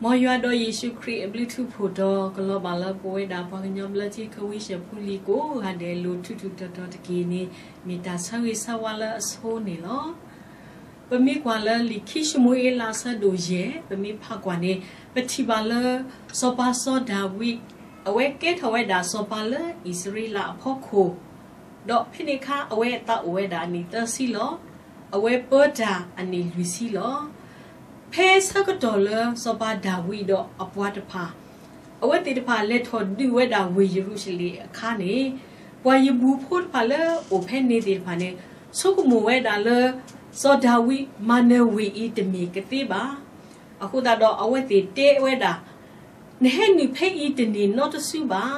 မ်ယွၤဒီးယ့ၣ်ၡူးခရံာ်အဘျုးထူးဖှိၣ်တီၤ ကလီၤဘၣ်လၢပဝဲဒၣ်ပှၤကညီဘျၢထံခဝ့ၡၢၣ်ဖိလံၤကိးဂၤဒဲး လိၤထူၣ်ထူၣ်တီၤတီၤတက့ၢ်န့ၣ် မ့ၢ်တၢ်ဆၢဂ့ၤဆၢဝါလၢအဆိန့ၣ်လီၤ. ပမ့ၢ်ကွၢ်လၢလံာ်ခံၡမူၤအ့လးအဆၢဒိၣ်ယဲၢ် ပမ့ၢ်ဖးကွၢ်န့ၣ် ပထံၣ်ဘၣ်လၢ စီၤပၤစီၤဒၤဝံး အဝဲကဲထီၣ်ဝဲဒၣ်စီၤပၤလၢအံၣ်စရ့လးအဖီခိၣ် ဒီးဖဲန့ၣ်အခါ အဝဲအသးအိၣ်ဝဲဒၣ်အနံၣ်သၢဆံလီၤ. အဝဲပၢတၢ်အနံၣ်လွံၢ်ဆံလီၤ. ဖဲဆၢကတီၢ်လၢစီၤပၤဒၤဝံးဒီးအပှၤတဖၣ် အဝဲသ့ၣ်တဖၣ်လဲၤထီၣ်ဒုးဝဲဒၣ်ဝ့ၢ်ယရူၤၡလ့ၣ်အခါန့ၣ်, ပှၤယဘူၤဖိတဖၣ်လၢအိၣ်ဖဲန့ၣ်သ့ၣ်တဖၣ်န့ၣ် ဆိကမိၣ်ဝဲဒၣ်လၢ စီၤဒၤဝံးမၤနၢၤဝ့ၢ်အံၤတမ့ၢ်ကသ့ဘၣ်. အဃိသတးဒီးအဝဲသ့ၣ်တဲဝဲဒၣ် နဟဲနုာ်ဖဲအံၤတန့ၢ်နီတစုဘၣ်.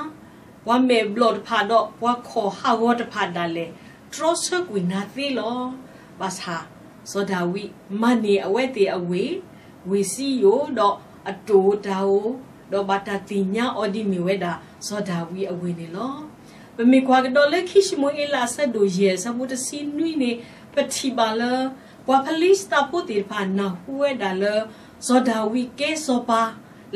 ပှၤမဲာ်ဘျီၣ်တဖၣ်ဒီးပှၤခီၣ်ဟးဂီၤတဖၣ်ဒၣ်လဲာ် တြီဆၢကွံာ်နၤသ့လီၤ. ဘၣ်ဆၣ် စီၤဒၤဝံးမၤန့ၢ်အဝဲသ့ၣ်အဝ့ၢ်, ဝ့ၢ်စံယိၣ် ဒီးအတိာ်တၢ်ဧိၤ, ဒီးဘၣ်တၢ်သ့ၣ်ညါအီၤဒ်မ့ၢ်ဝဲဒၣ် စီၤဒၤဝံးအဝ့ၢ်န့ၣ်လီၤ. ပမ့ၢ်ကွၢ်ကဒီးလၢခံၡမူၤအ့လးအဆၢဒိၣ်ယဲၢ်အဆၢဖိတဆံနွံန့ၣ် ပထံၣ်ဘၣ်လၢ ပှၤဖလံၡသးဖိသ့ၣ်တဖၣ်နၢ်ဟူဝဲဒၣ်လၢ စီၤဒၤဝံးကဲစီၤပၤ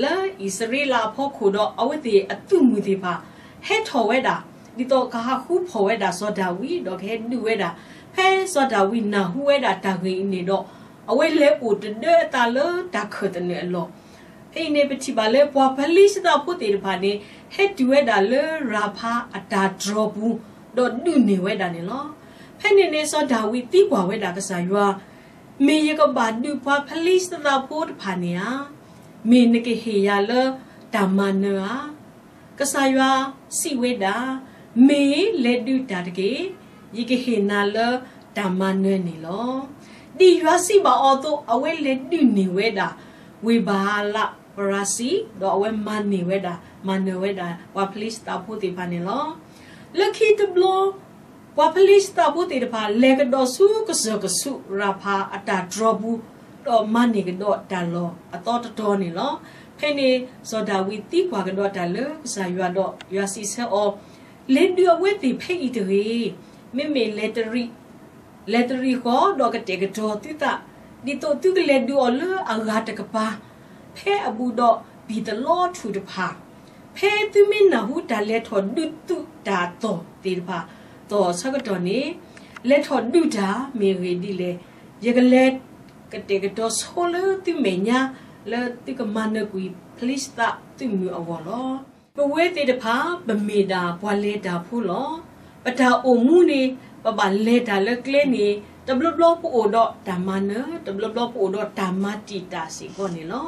လၢအံၣ်စရ့လးအဖီခိၣ်ဒီးအဝဲသ့ၣ်အသုးမုၢ်သ့ၣ်တဖၣ် ဟဲထီၣ်ဝဲဒၣ် ဒ်သိးကဟးဃုဖီၣ်ဝဲဒၣ်စီၤဒၤဝံး ဒီးကဟဲဒုးဝဲဒၣ်. ဖဲစီၤဒၤဝံးနၢ်ဟူဝဲဒၣ်တၢ်ဂ့ၢ်အံၤန့ၣ်ဒီး အဝဲလဲၤအိၣ်တဒၢအသးလၢတၢ်ခၢၣ်သနၢၣ်အလီၢ် ဖဲအံၤန့ၣ် ပထံၣ်ဘၣ်လၢပှၤဖလံၡသးဖိသ့ၣ်တဖၣ်န့ၣ် ဟဲတုၤဝဲဒၣ်လၢရၤဖၤအတၢ်တြီၤပူၤ ဒီးဒုးန့ၢ်ဝဲဒၣ်န့ၣ်လီၤ. ဖဲန့ၣ်န့ၣ် စီၤဒၤဝံးသံကွၢ်ဝဲဒၣ်ကစၢ်ယွၤ, မ့ၢ်ယကဘၣ်ဒုးပှၤဖလံၡသးဖိတဖၣ်န့ၣ်ဧါ, မ့ၢ်နကဟ့ၣ်ယၤလၢတၢ်မၤနၢၤဧါ. ကစၢ်ယွၤစံးဝဲဒၣ်, မ့ၢ်လဲၤဒုးတၢ်တက့ၢ်. ယကဟ့ၣ်နၤလၢတၢ်မၤနၢၤန့ၣ်လီၤ. ဒ်ယွၤစံးဘၣ်အီၤအသိး အဝဲလဲၤဒုးန့ၢ်ဝဲဒၣ် ဝ့ၢ်ဘၤဧလးပရၤစံ, ဒီးအဝဲမၤန့ၢ်ဝဲဒၣ် မၤနၢၤဝဲဒၣ် ပှၤဖလံၡသးဖိသ့ၣ်တဖၣ်န့ၣ်လီၤ. လၢခံတဘျီ ပှၤဖလံၡသးဖိသ့ၣ်တဖၣ် လဲၤကဒီးဆူကစၢၢ်ကဆူးရၤဖၤအတၢ်တြီၤပူၤ, ဒီးမၤန့ၢ်ကဒီးတၢ်လီၢ်အသီတတီၤန့ၣ်လီၤ. ဖဲန့ၣ် စီၤဒၤဝံးသံကွၢ်ကဒီးတၢ်လၢကစၢ်ယွၤဒီး ယွၤစံးဆၢအီၤ, လဲၤဒုးအဝဲသ့ၣ်ဖဲအံၤတဂ့ၤ. မ့မ့ၢ်လဲၤတရံး လဲၤတရံးဃီဒီးကတဲာ်ကတီၤသုသး, ဒ်သိးသုကလဲၤဒုးအီၤလၢအဂၤတကပၤ, ဖဲအဘူးဒီးပံၤသလီထူၣ်တဖၣ်, ဖဲသုမ့ၢ်နၢ်ဟူတၢ်လဲၤထီၣ်ဒုးသုးတၢ်အသီၣ်သ့ၣ်တဖၣ် သီၣ်အဆၢကတီၢ်န့ၣ်, လဲၤထီၣ်ဒုးတၢ်မ့ၢ်အဂ့ၢ်ဒ်လဲၣ်, ယကလဲၤကတဲာ်ကတီၤဆိလၢသုမဲာ်ညါ လၢသုကမၤနၢၤကွံာ်ဖလံၡသးသုးမုၢ်အဂီၢ်လီၤ. ပဝဲသ့ၣ်တဖၣ် ပမ့ၢ်ဒၣ်ပှၤလဲၤတၢ်ဖိလီၤ. ပတၢ်အိၣ်မူန့ၣ် ပဘၣ်လဲၤတၢ်လၢကျဲန့ၣ် တဘျီဘျီပအိၣ်ဒီးတၢ်မၤနၢၤ, တဘျီဘျီပအိၣ်ဒီးတၢ်မၤတံာ်တာ်စ့ၢ်ကီးန့ၣ်လီၤ.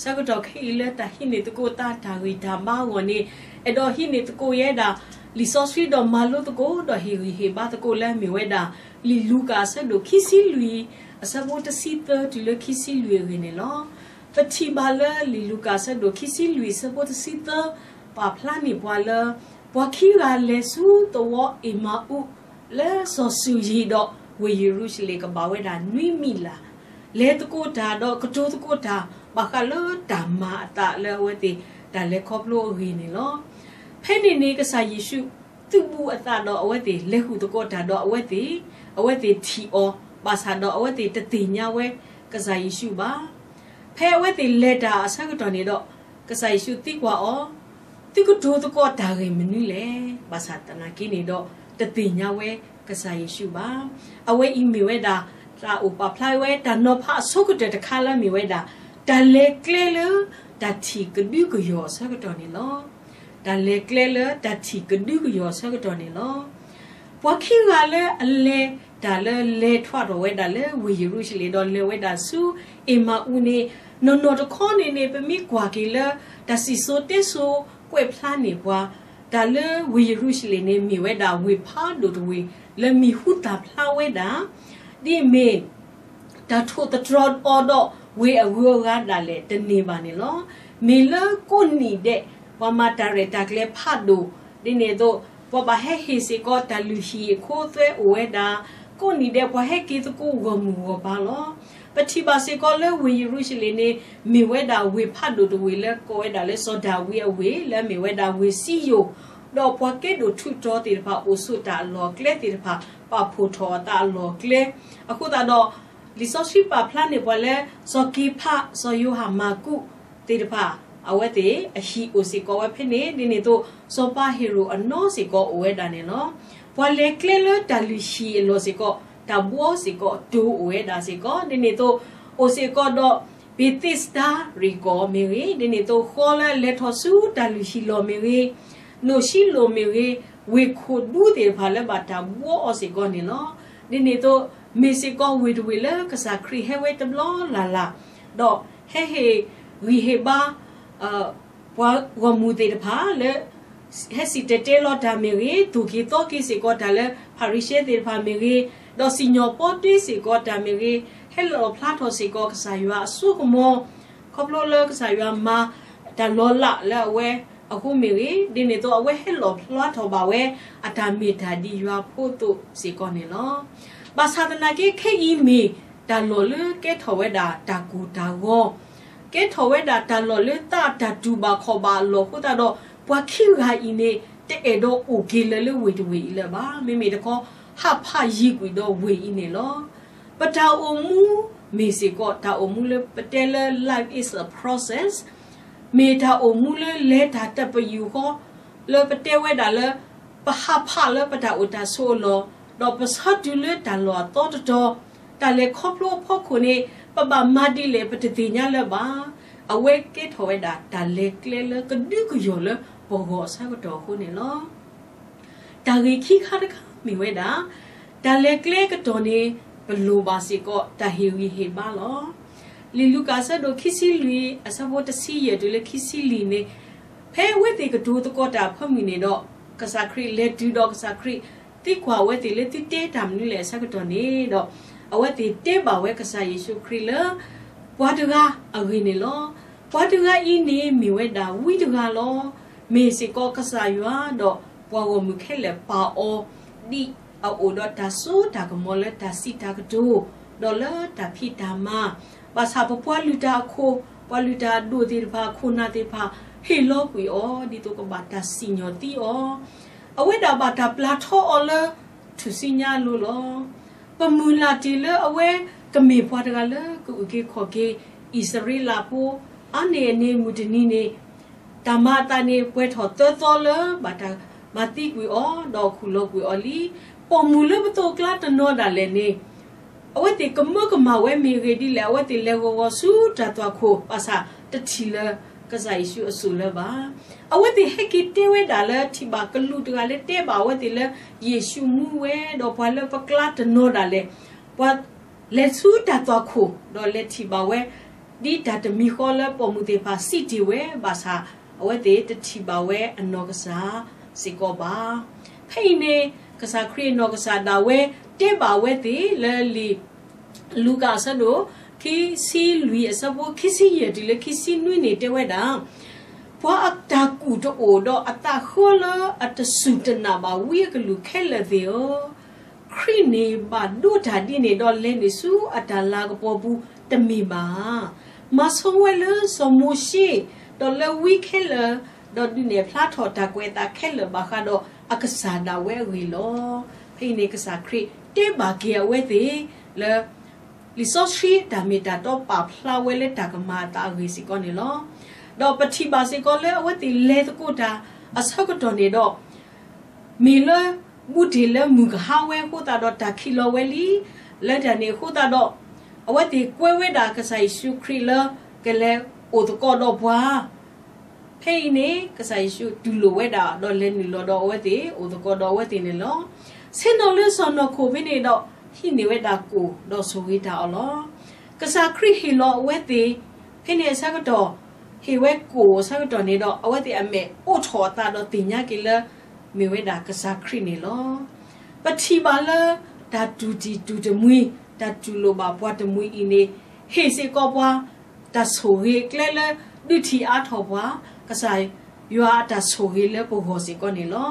ဆၢကတီၢ်ခဲအံၤလၢတၢ်ဟံးန့ၢ်သကိးသးတၢ်ဂံၢ်တၢ်ဘါအဂီၢ်န့ၣ်, အဲၣ်ဒိးဟံးန့ၢ်သကိးယဲဒၣ် လံာ်စီဆှံဒီးမၤလိသကိး ဒီးဟ့ၣ်ဂံၢ်ဟ့ၣ်ဘါသကိးလၢအမ့ၢ်ဝဲဒၣ် လံာ်လူၤကၣ်အဆၢဒိၣ်ခံဆံလွံၢ် အဆၢဖိတဆံသၢတုၤလၢခံဆံလွံၢ်အဂ့ၢ်န့ၣ်လီၤ. ပထံၣ်ဘၣ်လၢလံာ်လူၤကၣ်အဆၢဒိၣ်ခံဆံလွံၢ်အဆၢဖိတဆံသၢ ပာ်ဖျါန့ၢ်ပှၤလၢ ပှၤခံဂၤလဲၤဆူသဝီအ့မၤအူ လၢစီၤစုၤယံၤဒီးဝ့ၢ်ယရူၤၡလ့ၣ်ကဘၣ်ဝဲဒၣ်နွံမံးလး, လဲၤသကိးတၢ်ဒီးကတိၤသကိးတၢ် ဘၣ်ဃးလၢတၢ်မၤအသးလၢအဝဲသ့ၣ်တၢ်လဲၤခီဖျိအဂ့ၢ်န့ၣ်လီၤ. ဖဲန့ၣ်န့ၣ် ကစၢ်ယ့ၣ်ၡူး သုးဘူးအသးဒီးအဝဲသ့ၣ် လဲၤဃုာ်သကိးတၢ်ဒီးအဝဲသ့ၣ်, အဝဲသ့ၣ်ထံၣ်အီၤ ဘၣ်ဆၣ်ဒီးအဝဲသ့ၣ်တသ့ၣ်ညါဝဲကစၢ်ယ့ၣ်ၡူးဘၣ်. ဖဲအဝဲသ့ၣ်လဲၤတၢ်အဆၢကတီၢ်န့ၣ်ဒီး ကစၢ်ယ့ၣ်ၡူးသံကွၢ်အီၤ, သုကတိၤသကိးတၢ်ဂ့ၢ်မနုၤလဲၣ်. ဘၣ်ဆၣ်သနာ်က့န့ၣ်ဒီး တသ့ၣ်ညါဝဲကစၢ်ယ့ၣ်ၡူးဘၣ်. အဝဲအံၤမ့ၢ်ဝဲဒၣ် တၢ်အိၣ်ပာ်ဖျါဝဲတၢ်နီၤဖးအဆိကတၢၢ်တခါလၢအမ့ၢ်ဝဲဒၣ် တၢ်လဲၤကျဲလၢတၢ်ထံၣ်ကဒုကယီၤအဆၢကတီၢ်န့ၣ်လီၤ. တၢ်လဲၤကျဲလၢတၢ်ထံၣ်ကဒုကယီၤအဆၢကတီၢ်န့ၣ်လီၤ. ပှၤခံဂၤလၢအလဲၤတၢ်လၢလဲၤထွဲထီၣ်ဝဲဒၣ်လၢဝ့ၢ်ယရူၤၡလ့ၣ်ဒီးလဲၤဝဲဒၣ်ဆူအ့မၤအူန့ၣ်, နီၢ်နီၢ်တခီန့ၣ်န့ၣ် ပမ့ၢ်ကွၢ်က့ၤလၢတၢ်စံၣ်စိၤတဲစိၤကွဲးဖျါန့ၢ်ပှၤ တၢ်လၢဝ့ၢ်ယရူၤၡလ့ၣ်န့ၣ် မ့ၢ်ဝဲဒၣ်ဝ့ၢ်ဖးဒိၣ်တဝ့ၢ် လၢမံၤဟူသၣ်ဖျါဝဲဒၣ် ဒ်အမ့ၢ် တၢ်ထိၣ်သတြီၤအီၤဒီးဝ့ၢ်အဂုၤအဂၤဒၣ်လဲာ်တန့ၢ်ဘၣ်န့ၣ်လီၤ. မ့ၢ်လၢကိးနံၤဒဲး ပှၤမၤတၢ်ရဲၣ်တၢ်ကျဲၤဖးဒိၣ် ဒ်န့ၣ်အသိး ပှၤဘၣ်ဟဲဟ့ၣ်စ့ၢ်ကီးတၢ်လုၢ်ဟံၣ်အခိသွဲအိၣ်ဝဲဒၣ်, ကိးနံၤဒဲးပှၤဟဲက့ၤသကိးဂီၢ်မုၢ်ဂီၢ်ပၤလီၤ. ပထံၣ်ဘၣ်စ့ၢ်ကီးလၢဝ့ၢ်ယရူၤၡလ့ၣ်န့ၣ် မ့ၢ်ဝဲဒၣ်ဝ့ၢ်ဖးဒိၣ်တဝ့ၢ်လၢကိးဝဲဒၣ်လၢစီၤဒၤဝံးအဝ့ၢ် လၢအမ့ၢ်ဝဲဒၣ်ဝ့ၢ်စံယိၣ်, ဒီးပှၤကဲဒိၣ်ထူးတီၤသ့ၣ်တဖၣ်အိၣ်ဆိးတၢ်အလီၢ်အကျဲသ့ၣ်တဖၣ် ပာ်ဖှိၣ်ထီၣ်အသးအလီၢ်အကျဲ, အဃိသတးဒီး လံာ်စီဆှံပာ်ဖျါန့ၢ်ပှၤလၢ စီၤက့ၤဖး စီၤယိၤဟၣ်မၢ်ကူး သ့ၣ်တဖၣ် အဝဲသ့ၣ်အဟံၣ်အိၣ်စ့ၢ်ကီးဝဲဖဲန့ၣ် ဒ်န့ၣ်အသိး စီၤပၤဟ့ၤရိာ်အနီၢ်စ့ၢ်ကီးအိၣ်ဝဲဒၣ်န့ၣ်လီၤ. ပှၤလဲၤကျဲလၢတၢ်လုၢ်ဟံၣ်အလီၢ်စ့ၢ်ကီး တၢ်ဘှီစ့ၢ်ကီး တိၢ်အိၣ်ဝဲဒၣ်စ့ၢ်ကီး ဒ်န့ၣ်အသိး အိၣ်စ့ၢ်ကီးဒီး ဘ့းသ့းစဒါရ့ၣ်ကီၢ်မ့ၢ်ဂ့ၤ ဒ်န့ၣ်အသိး ဃီလၢအလဲၤထီၣ်ဆူတၢ်လုၢ်ဟံၣ်လီၢ်မ့ၢ်ဂ့ၤ နိၣ်ၡံလိၣ်မ့ၢ်ဂ့ၤ ဝ့ၢ်ခိၣ်ဒူသ့ၣ်တဖၣ်လၢဘၣ်တၢ်ဘှီအီၤစ့ၢ်ကီးန့ၣ်လီၤ. ဒ်န့ၣ်အသိး မ့ၢ်စ့ၢ်ကီးဝ့ၢ်တဝ့ၢ်လၢကစၢ်ခရံာ်ဟဲဝဲတဘျီလၢ်လၢ် ဒီးဟဲဟ့ၣ်ဂံၢ်ဟ့ၣ်ဘါ ပှၤဂီၢ်မုၢ်သ့ၣ်တဖၣ်လၢ ဟဲစံၣ်တဲၤတဲလီၤတၢ်မ့ၢ်ဂ့ၤ, သူၣ်က့ၤသီက့ၤစ့ၢ်ကီးတၢ်လၢ ဖၤရံၤၡဲသ့ၣ်တဖၣ်မ့ၢ်ဂ့ၤ, ဒီးစံၣ်ညီၣ်ပီတ့စ့ၢ်ကီးတၢ်မ့ၢ်ဂ့ၤ, ဟဲလီၣ်ဖျါထီၣ်စ့ၢ်ကီးကစၢ်ယွၤအစိကမီၤ, ခီဖျိလၢကစၢ်ယွၤမၤတၢ်လီၤလးလၢအဝဲအဃိမ့ၢ်ဂ့ၤ, ဒ်န့ၣ်အသိးအဝဲဟဲလီၣ်ဖျါထီၣ်ဘၣ်ဝဲအတၢ်မ့ၢ်တၢ်ဒ်ယွၤဖိအသိးစ့ၢ်ကီးန့ၣ်လီၤ. ဘၣ်ဆၣ်သနာ်က့ ခဲအံၤမ့ၢ်တၢ်လီၢ်လၢကဲထီၣ်ဝဲဒၣ်တၢ်ကိၢ်တၢ်ဂီၤ, ကဲထီၣ်ဝဲဒၣ်တၢ်လီၢ်လၢသးအတၢ်တူၢ်ဘၣ်ခီၣ်ဘၣ်အလီၢ်အဃိသတးဒီး ပှၤခံဂၤအံၤန့ၣ် တအဲၣ်ဒိးအိၣ်က့ၤလၢၤလၢဝ့ၢ်တဝ့ၢ်အံၤလၢၤဘၣ်. မ့မ့ၢ်တခီ ဟးဖးယံၤကွံာ်ဒီးဝ့ၢ်အံၤန့ၣ်လီၤ. ပတၢ်အိၣ်မူမ့ၢ်စ့ၢ်ကီး တၢ်အိၣ်မူလၢပတဲလၢ life is a process, မ့ၢ်တၢ်အိၣ်မူလၢလဲၤတၢ်တပယူာ်ဃီ လၢပတဲဝဲဒၣ်လၢ ပဟးဖးလၢပတၢ်အိၣ်တၢ်ဆိးအလီၢ်, ဒီးပဆၢတုၤလၢတၢ်လီၢ်အသီတတီၤ, တၢ်လဲၤခီဖျိအဖီခိၣ်န့ၣ် ပဘၣ်မၤဒ်လဲၣ်ပတသ့ၣ်ညါလၢၤဘၣ်. အဝဲကဲထီၣ်ဝဲဒၣ်တၢ်လဲၤကျဲလၢကဒုကယီၤလၢပဂီၢ်အဆၢကတီၢ်အဃိန့ၣ်လီၤ. တၢ်ဂ့ၢ်ခံခါတခါမ့ၢ်ဝဲဒၣ် တၢ်လဲၤကျဲကတီၢ်န့ၣ် ပလိၣ်ဘၣ်စ့ၢ်ကီးတၢ်ဟ့ၣ်ဂံၢ်ဟ့ၣ်ဘါလီၤ. လံာ်လူၤကၣ်အဆၢဒိၣ်ခံဆံလွံၢ် အဆၢဖိတဆံယဲၢ်တုၤလၢခံဆံလွံၢ်န့ၣ်, ဖဲအဝဲသ့ၣ်ကတိၤသကိးတၢ်အဖၢမုၢ်န့ၣ်ဒီး ကစၢ်ခရံာ်လဲၤတုၤဒီးကစၢ်ခရံာ်သံကွၢ်အဝဲသ့ၣ်လၢသုတဲတၢ်မနုၤလဲၣ်အဆၢကတီၢ်န့ၣ်ဒီး အဝဲသ့ၣ်တဲဘၣ်ဝဲကစၢ်ယ့ၣ်ၡူးခရံာ်လၢ ပှၤတဂၤအဂ့ၢ်န့ၣ်လီၤ. ပှၤတဂၤအံၤန့ၣ်မ့ၢ်ဝဲဒၣ်ဝံတဂၤလီၤ. မ့ၢ်စ့ၢ်ကီးကစၢ်ယွၤဒီးပှၤဂီၢ်မုၢ်ခဲလၢာ်ပာ်အီၤ ဒ်အအိၣ်ဒီးတၢ်စိတၢ်ကမီၤလၢတၢ်စံးတၢ်ကတိၤ ဒီးလၢတၢ်ဖံးတၢ်မၤ, ဘၣ်ဆၣ်ပပှၤလုၢ်တၢ်အခိၣ်, ပှၤလုၢ်တၢ်အဒိၣ်သ့ၣ်တဖၣ် ခိၣ်နၢ်သ့ၣ်တဖၣ် ဟ့ၣ်လီၤကွံာ်အီၤ ဒ်သိးကဘၣ်တၢ်စံၣ်ညီၣ်သံအီၤ, အဝဲဒၣ်ဘၣ်တၢ်ပျၢ်ထီအီၤလၢထူၣ်စုညါအလိၤလီၤ. ပမုၢ်လၢ်တ့ၢ်လၢအဝဲကမ့ၢ်ပှၤတဂၤလၢကအုၣ်က့ၤခီၣ်က့ၤအံၣ်စရ့လးဖိ, အါန့ၢ်အန့ၣ်မုၢ်တနံၤန့ၣ် တၢ်မၤအသးန့ၣ် ပှဲၤထီၣ်သၢသီလၢဘၣ်တၢ်မၤသံကွံာ်အီၤ ဒီးခူၣ်လီၤကွံာ်အီၤလံ. ပိာ်မုၣ်လၢပသိးကျါတနီၤဒၣ်လဲာ်န့ၣ် အဝဲသ့ၣ်ကမၢကမၣ်ဝဲမ့ၢ်အဂ့ၢ်ဒ်လဲၣ်, အဝဲသ့ၣ်လဲၤဂီၤဂီၤဆူတၢ်သွၣ်ခိၣ် ဘၣ်ဆၣ်တထံၣ်လၢကစၢ်ယ့ၣ်ၡူးအစိၤလၢၤဘၣ်. အဝဲသ့ၣ်ဟဲက့ၤတဲဝဲဒၣ်လၢထံၣ်ဘၣ်ကလူးတဂၤလၢတဲဘၣ်အဝဲသ့ၣ်လၢ ယ့ၣ်ၡူးမူဝဲ, ဒီးပှၤလၢပကျါတနီၤဒၣ်လဲာ် ပှၤလဲၤဆူတၢ်သွၣ်ခိၣ် ဒီးလဲၤထံၣ်ဘၣ်ဝဲ ဒ်တၢ်တမံၤဃီလၢပိာ်မုၣ်သ့ၣ်တဖၣ်စံးတ့ၢ်ဝဲ, ဘၣ်ဆၣ်အဝဲသ့ၣ်တထံၣ်ဘၣ်ဝဲအနီၢ်ကစၢ်စ့ၢ်ကီးဘၣ်. ဖဲအံၤန့ၣ် ကစၢ်ခရံာ်အနီၢ်ကစၢ်ဒၣ်ဝဲတဲဘၣ်ဝဲသ့ၣ်လၢလံာ်လူၤကၣ်အဆၢဒိၣ် ခံဆံလွံၢ်အဆၢဖိခံဆံယဲၢ်တုၤလၢခံဆံနွံန့ၣ်တဲဝဲဒၣ်, ပှၤအတၢ်ကူၣ်တအိၣ်ဒီးအသးဃၢလၢအတစူၢ်တနာ်ဘၣ်ဝံအကလုၢ်ခဲလၢာ်သ့ၣ်ဧၢ, ခရံာ်န့ၣ်ဘၣ်ဒိးတၢ်ဒ်န့ၣ်ဒီးလဲၤနုာ်ဆူအတၢ်လၤကပီၤပူၤတမ့ၢ်ဘၣ်ဧါ. မၤဆိဝဲလၢစီၤမိၤၡ့, ဒီးလၢဝံခဲလၢာ်, ဒီးဒုးနဲၣ်ဖျါထီၣ်တၢ်ကွဲးအသးခဲလၢာ်ဘၣ်ဃးဒီးအကစၢ်ဒၣ်ဝဲအဂ့ၢ်လီၤ. ဖဲအံၤန့ၣ် ကစၢ်ခရံာ်တဲဘၣ်က့ၤအဝဲသ့ၣ်လၢ လံာ်စီဆှံတၢ်မ့ၢ်တၢ်တီပာ်ဖျါဝဲလၢတၢ်ကမၤအသးအဂ့ၢ်စ့ၢ်ကီးန့ၣ်လီၤ. ဒီးပထံၣ်ဘၣ်စ့ၢ်ကီးလၢအဝဲသ့ၣ်လဲၤသကိးတၢ်အဆၢကတီၢ်န့ၣ်ဒီး မ့ၢ်လၢ ဘူးတ့ၢ်လၢမုၢ်ကဟါဝဲအဃိသတးဒီးတၢ်ခံးလီၤဝဲလံ. လၢတၢ်န့ၣ်အဃိသတးဒီး အဝဲသ့ၣ်ကွဲဝဲဒၣ်ကစၢ်ယ့ၣ်ၡူးခရံာ်လၢကလဲၤအိၣ်သကိးဒီးပှၤ ဖဲအံၤန့ၣ် ကစၢ်ယ့ၣ်ၡူးတူၢ်လိာ်ဝဲဒၣ် ဒီးလဲၤနုာ်လီၤဒီးအဝဲသ့ၣ်အိၣ်သကိးဒီးအဝဲသ့ၣ်န့ၣ်လီၤ. ဆ့ၣ်နီၤလၢစီၢ်နီၤခိၣ်ဖဲန့ၣ်ဒီး ဟံးန့ၢ်ဝဲဒၣ်ကိၣ်ဒီးဆိၣ်ဂ့ၤတၢ်အီၤလီၤ. ကစၢ်ခရံာ်ဟ့ၣ်လီၤအဝဲသ့ၣ် ဖဲန့ၣ်အဆၢကတီၢ် ဟ့ၣ်ဝဲကိၣ်အဆၢကတီၢ်န့ၣ်ဒီး အဝဲသ့ၣ်အမဲာ်အိးထီၣ်အသးဒီးသ့ၣ်ညါက့ၤလၢ မ့ၢ်ဝဲဒၣ်ကစၢ်ခရံာ်န့ၣ်လီၤ. ပထံၣ်ဘၣ်လၢ တၢ်တူၢ်တံၢ်တူၢ်တမှံၤ တၢ်တူၢ်လိာ်ဘၣ်ပှၤတမှံၤအံၤန့ၣ် ဟ့ၣ်စ့ၢ်ကီးပှၤ တၢ်ဆိၣ်ဂ့ၤအကျဲလၢ ဒုးထံၣ်အါထီၣ်ပှၤ ကစၢ်ယွၤအတၢ်ဆိၣ်ဂ့ၤလၢပဂီၢ်စ့ၢ်ကီးန့ၣ်လီၤ.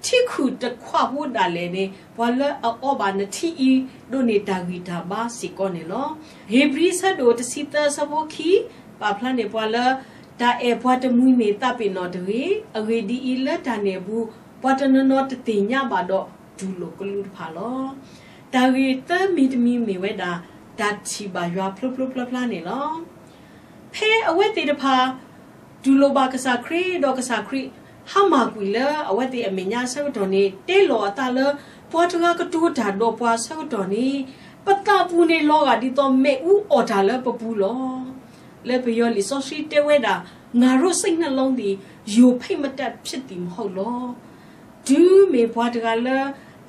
ထံခုၣ်တခွးဖိဒၣ်လဲာ်န့ၣ် ပှၤလၢအအီဘၣ်နထံအံၤ ဒိးန့ၢ်တၢ်ဂံၢ်တၢ်ဘါစ့ၢ်ကီးန့ၣ်လီၤ. ဧ့ၤဘြံၤအဆၢဒိၣ်တဆံသၢအဆၢဖိခံ ပာ်ဖျါန့ၢ်ပှၤလၢ တၢ်အဲၣ်ပှၤတမှံၤန့ၣ်သးပ့ၤနီၣ်တဂ့ၤ. အဂ့ၢ်ဒ်အံၤ, လၢတၢ်န့ၣ်အပူၤ ပှၤတနီၤနီၤတသ့ၣ်ညါဘၣ်ဒီးတူၢ်လိာ်ကလူးတဖၣ်လီၤ. တၢ်ဂ့ၢ်သၢမံၤတမံၤမ့ၢ်ဝဲဒၣ် တၢ်ထံၣ်ဘၣ်ယွၤဖျိဖျိဖျါဖျါန့ၣ်လီၤ. ဖဲအဝဲသ့ၣ်တဖၣ် တူၢ်လိာ်ဘၣ်ကစၢ်ခရံာ် ဒီးကစၢ်ခရံာ်ဟါမၢ်ကွံာ်လၢအဝဲသ့ၣ်အမဲာ်ညါအဆၢကတီၢ်န့ၣ် တဲလီၤအသးလၢ ပှၤတဂၤကတိၤတၢ်ဒီးပှၤအဆၢကတီၢ်န့ၣ် ပသးပူၤန့ၣ်လီၤဂာ်ဒ်သိးမ့ၣ်အူအီၣ်တၢ်လၢပပူၤလီၤ. လၢပယီၤလံာ်စီဆှံတဲဝဲဒၣ် ငါတို့စိတ်နှလုံးသည် ယိုဖိမတတ်ဖြစ်သည်မဟုတ်လော တုၤမ့ၢ်ပှၤတဂၤလၢ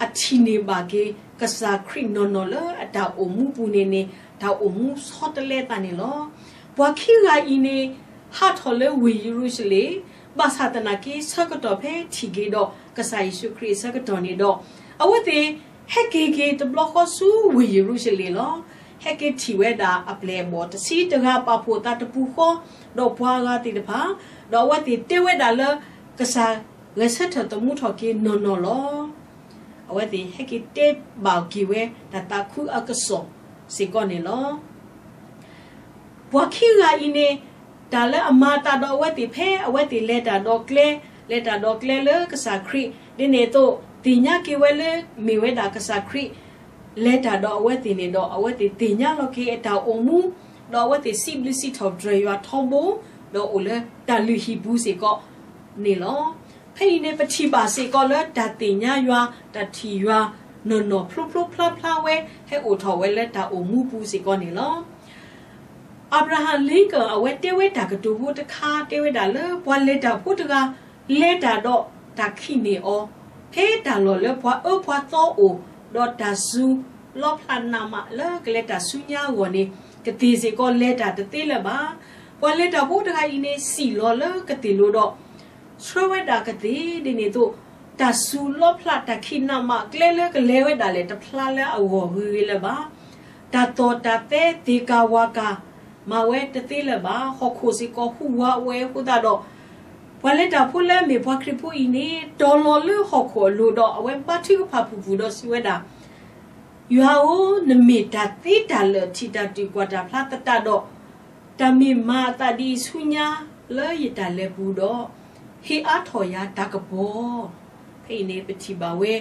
အထံၣ်န့ၢ်ဘၣ်က့ၤ ကစၢ်ခရံာ်နီၢ်နီၢ်လၢအတၢ်အိၣ်မူပူၤန့ၣ်န့ၣ် တၢ်အိၣ်မူဆီတလဲသးန့ၣ်လီၤ. ပှၤခံဂၤအံၤန့ၣ် ဟးထီၣ်လၢဝ့ၢ်ယရူၤၡလ့ၣ်, ဘၣ်ဆၣ်သနာ်က့ ဆၢကတီၢ်ဖဲထံၣ်က့ၤဒီးကစၢ်ယ့ၣ်ၡူးခရံာ်အဆၢကတီၢ်န့ၣ်ဒီး အဝဲသ့ၣ်ဟဲက့ၤက့ၤတဘျီဃီဆူဝ့ၢ်ယရူၤၡလ့ၣ်လီၤ. ဟဲက့ၤထံၣ်ဝဲဒၣ်အပျဲၢ်အဘီၣ်တဆံတဂၤပာ်ဖှိၣ်သးတပူၤဃီ ဒီးပှၤဂၤသ့ၣ်တဖၣ်, ဒီးအဝဲသ့ၣ်တဲဝဲဒၣ်လၢ ကစၢ်ဂဲၤဆၢထၢၣ်သမူထီၣ်က့ၤနီၢ်နီၢ်လီၤ. အဝဲသ့ၣ်ဟဲက့ၤတဲဘၣ်က့ၤဝဲတၢ်သးခုအကစီၣ်စ့ၢ်ကီးန့ၣ်လီၤ. ပှၤခံဂၤအံၤန့ၣ် တၢ်လၢအမၤအသးဒီးအဝဲသ့ၣ်ဖဲအဝဲသ့ၣ်လဲၤတၢ်ဒီးကျဲ, လဲၤတၢ်ဒီးကျဲလၢကစၢ်ခရံာ် ဒ်န့ၣ်အသိး သ့ၣ်ညါက့ၤဝဲလၢမ့ၢ်ဝဲဒၣ်ကစၢ်ခရံာ် လဲၤတၢ်ဒီးအဝဲသ့ၣ်န့ၣ်ဒီး အဝဲသ့ၣ်သ့ၣ်ညါလီၤက့ၤအတၢ်အိၣ်မူ, ဒီးအဝဲသ့ၣ်စံးဘျုးစံးထီၣ်ပတြၢၤယွၤထီဘိ, ဒီးအိၣ်လၢတၢ်လုၢ်ဟံၣ်ပူၤစ့ၢ်ကီးန့ၣ်လီၤ. ဖဲအံၤန့ၣ် ပထံၣ်ဘၣ်စ့ၢ်ကီးလၢတၢ်သ့ၣ်ညါယွၤ, တၢ်ထံၣ်ယွၤနီၢ်နီၢ်ဖျိဖျိဖျါဖျါဝဲ ဟဲအိၣ်ထီၣ်ဝဲလၢတၢ်အိၣ်မူပူၤစ့ၢ်ကီးန့ၣ်လီၤ. Abraham Lincoln အဝဲတဲဝဲတၢ်ကတိၤဖိတခါ တဲဝဲဒၣ်လၢ ပှၤလဲၤတၢ်ဖိတဂၤ လဲၤတၢ်ဒီးတၢ်ခံးန့ၢ်အီၤ ဖဲတၢ်လီၢ်လၢပှၤအၢပှၤသီအိၣ်, ဒီးတၢ်စူၤလီဖျးနးမးလၢကလဲၤတၢ်ဆူညါအဂီၢ်န့ၣ် ကသ့ၣ်စ့ၢ်ကီးလဲၤတၢ်တသ့လၢၤဘၣ်. ပှၤလဲၤတၢ်ဖိတဂၤအံၤန့ၣ် စံၣ်လီၤလၢကသ့ၣ်လိၤဒီး ဆှၢဝဲဒၣ်ကသ့ၣ် ဒ်န့ၣ်အသိး တၢ်စူၤလီဖျးတၢ်ခံးနးမးကျဲလၢကလဲၤဝဲဒၣ်လဲၣ် တဖျါလၢအဂီၢ်ဂ့ၤဂ့ၤလၢၤဘၣ်. တၢ်သီၣ်တၢ်သဲသ့ၣ်ကၤဝၤကၤ မၤဝဲတသ့လၢၤဘၣ်. ဟီၣ်ခိၣ်စ့ၢ်ကီးဟူးဝးဝဲအဃိသတးဒီး ပှၤလဲၤတၢ်ဖိလၢအမ့ၢ်ပှၤခရံာ်ဖိအံၤန့ၣ် တီၤလီၤလၢဟီၣ်ခိၣ်အလိၤဒီး အဝဲဘါထုကဖၣ်ဖုၣ်ဖုၣ်ဒီးစံးဝဲဒၣ်, ယွၤဧၢ, နမ့ၢ်တၢ်သ့တၢ်လၢာ် ထံၣ်တၢ်တုၤကွၢ်တၢ်ဖျါသတးဒီး, တၢ်မ့ၢ်မၤအသးဒ်အံၤဆူညါလၢယတၢ်လဲၤပူၤဒီး, ဟ့ၣ်အါထီၣ်ယၤတၢ်ကပီၤ. ဖဲအံၤန့ၣ် ပထံၣ်ဘၣ်ဝဲ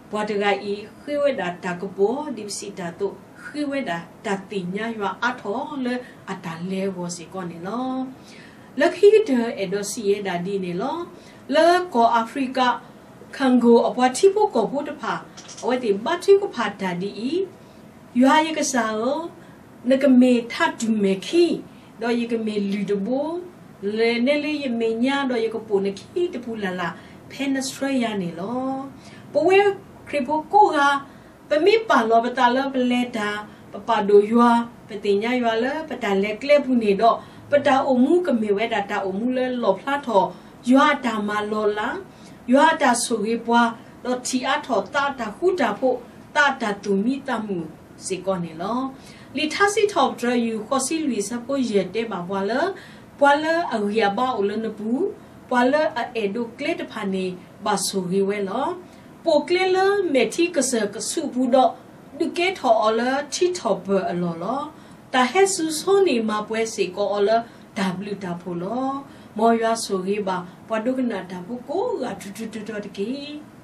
ပှၤတဂၤအံၤ ဃ့ဝဲဒၣ်တၢ်ကပီၤ ဒ်ပစံးတၢ်အသိး ဃ့ဝဲဒၣ်တၢ်သ့ၣ်ညါယွၤအါထီၣ်လၢအတၢ်လဲၤအဂီၢ်စ့ၢ်ကီးန့ၣ်လီၤ. လၢခံကတၢၢ်အဲၣ်ဒိးစံးယဲဒၣ်ဒ်န့ၣ်လီၤ. လၢကီၢ်အၤဖရံကၤ Congo အပှၤထံဖိကီၢ်ဖိတဖၣ် အဝဲသ့ၣ်ဘါထုကဖၣ်တၢ်ဒ်အံၤ, ယွၤယကစၢ်ဧၢ, နကမ့ၢ်ထးတူၢ်မဲာ်ခံ, ဒီးယကမ့ၢ်လုၢ်တဘိ, လဲၤနဲလၢယမဲာ်ညါ ဒီးယကပိာ်နခံတပူၤလၢ်လၢ် ဖဲနဆှၢယၤန့ၣ်လီၤ. ပဝဲခရံာ်ဖိကိးဂၤ ပမ့ၢ်ပာ်လီၤပသးလၢပလဲၤတၢ်, ပပာ်ဒိၣ်ယွၤ, ပသ့ၣ်ညါယွၤလၢပတၢ်လဲၤကျဲပူၤန့ၣ်ဒီး ပတၢ်အိၣ်မူကမ့ၢ်ဝဲဒၣ်တၢ်အိၣ်မူလၢလီၣ်ဖျါထီၣ် ယွၤအတၢ်မၤလီၤလး, ယွၤအတၢ်ဆိၣ်ဂ့ၤပှၤ, ဒီးထံၣ်အါထီၣ်သးအတၢ်ဃူတၢ်ဖိး, သးအတၢ်သူၣ်မံသးမုာ်စ့ၢ်ကီးန့ၣ်လီၤ. လံာ်ထါစံးထီၣ်ပတြၢၤ ယူၢ်ဃိးဆံလွံၢ် ဆၢဖိယဲၢ်တဲဘၣ်ပှၤလၢ ပှၤလၢအဂံၢ်အဘါအိၣ်လၢနပူၤ, ပှၤလၢအအဲၣ်ဒိးကျဲတဖၣ်န့ၣ် ဘၣ်ဆိၣ်ဂ့ၤဝဲလီၤ. ပိာ်ကျဲလၢမဲာ်ထံကစၢၢ်ကဆူးအပူၤဒီး ဒုးကဲထီၣ်အီၤလၢထံထီၣ်ပၢၢ်အလီၢ်လီၤ. တၢ်ဟဲစူၤဆိန့ၣ်မၤပှဲၤစ့ၢ်ကီးအီၤလၢတၢ်ဘျုးတၢ်ဖှိၣ်လီၤ. မ်ယွၤဆိၣ်ဂ့ၤဘၣ် ပှၤဒိကနၣ်တၢ်ဖိကိးဂၤထူးထူးတီၤတီၤတက့ၢ်.